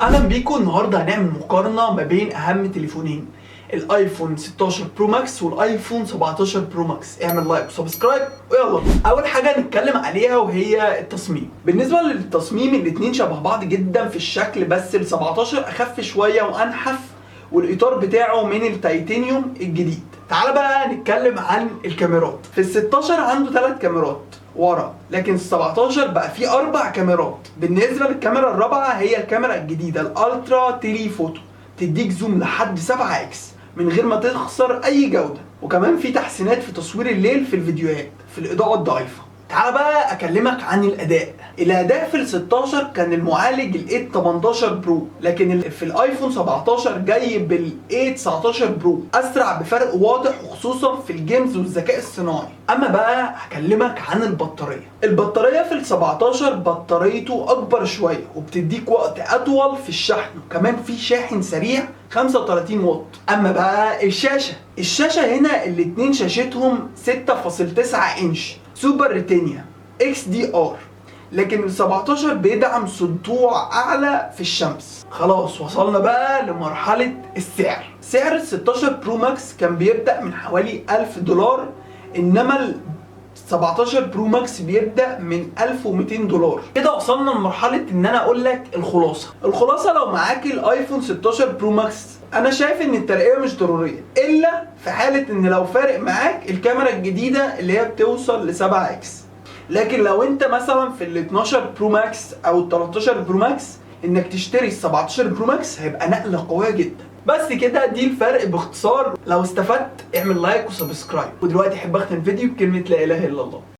اهلا بيكم. النهارده هنعمل مقارنة ما بين اهم تليفونين، الايفون 16 Pro Max والايفون 17 Pro Max. اعمل like و subscribe ويلا. اول حاجة نتكلم عليها وهي التصميم. بالنسبة للتصميم، الاتنين شبه بعض جدا في الشكل، بس ال 17 اخف شوية وانحف، والاطار بتاعه من التيتانيوم الجديد. تعال بقى نتكلم عن الكاميرات. في ال 16 عنده 3 كاميرات ورا، لكن ال 17 بقى فيه 4 كاميرات. بالنسبة للكاميرا الرابعه، هي الكاميرا الجديدة ال ultra telephoto، تديك zoom لحد 7 x من غير ما تخسر اي جوده، وكمان في تحسينات في تصوير الليل في الفيديوهات في الاضاءة الضعيفه. تعال بقى اكلمك عن الاداء. الاداء في ال 16 كان المعالج ال A18 Pro، لكن في الايفون 17 جاي بال A19 Pro، اسرع بفرق واضح وخصوصا في ال games والذكاء الصناعي. اما بقى هكلمك عن البطاريه. البطارية في ال 17 بطاريته اكبر شوية وبتديك وقت اطول في الشحن، وكمان في شاحن سريع 35 واط. اما بقى الشاشه، الشاشة هنا الاتنين شاشتهم 6.9 انش Super Retina XDR، لكن ال 17 بيدعم سطوع اعلى في الشمس. خلاص، وصلنا بقى لمرحلة السعر. سعر ال 16 Pro Max كان بيبدأ من حوالي 1000 دولار، انما ال 17 Pro Max بيبدأ من 1200 دولار. كده وصلنا لمرحلة ان انا اقول لك الخلاصة. الخلاصة، لو معاك الايفون 16 Pro Max، انا شايف ان الترقية مش ضرورية الا في حالة ان لو فارق معاك الكاميرا الجديدة اللي هي بتوصل ل 7 x. لكن لو انت مثلا في ال 12 Pro Max او ال 13 Pro Max، انك تشتري ال 17 Pro Max هيبقى نقلة قوية جدا. بس كده، دي الفرق باختصار. لو استفدت اعمل like و subscribe، ودلوقتي احب اختم الفيديو بكلمة لا اله الا الله.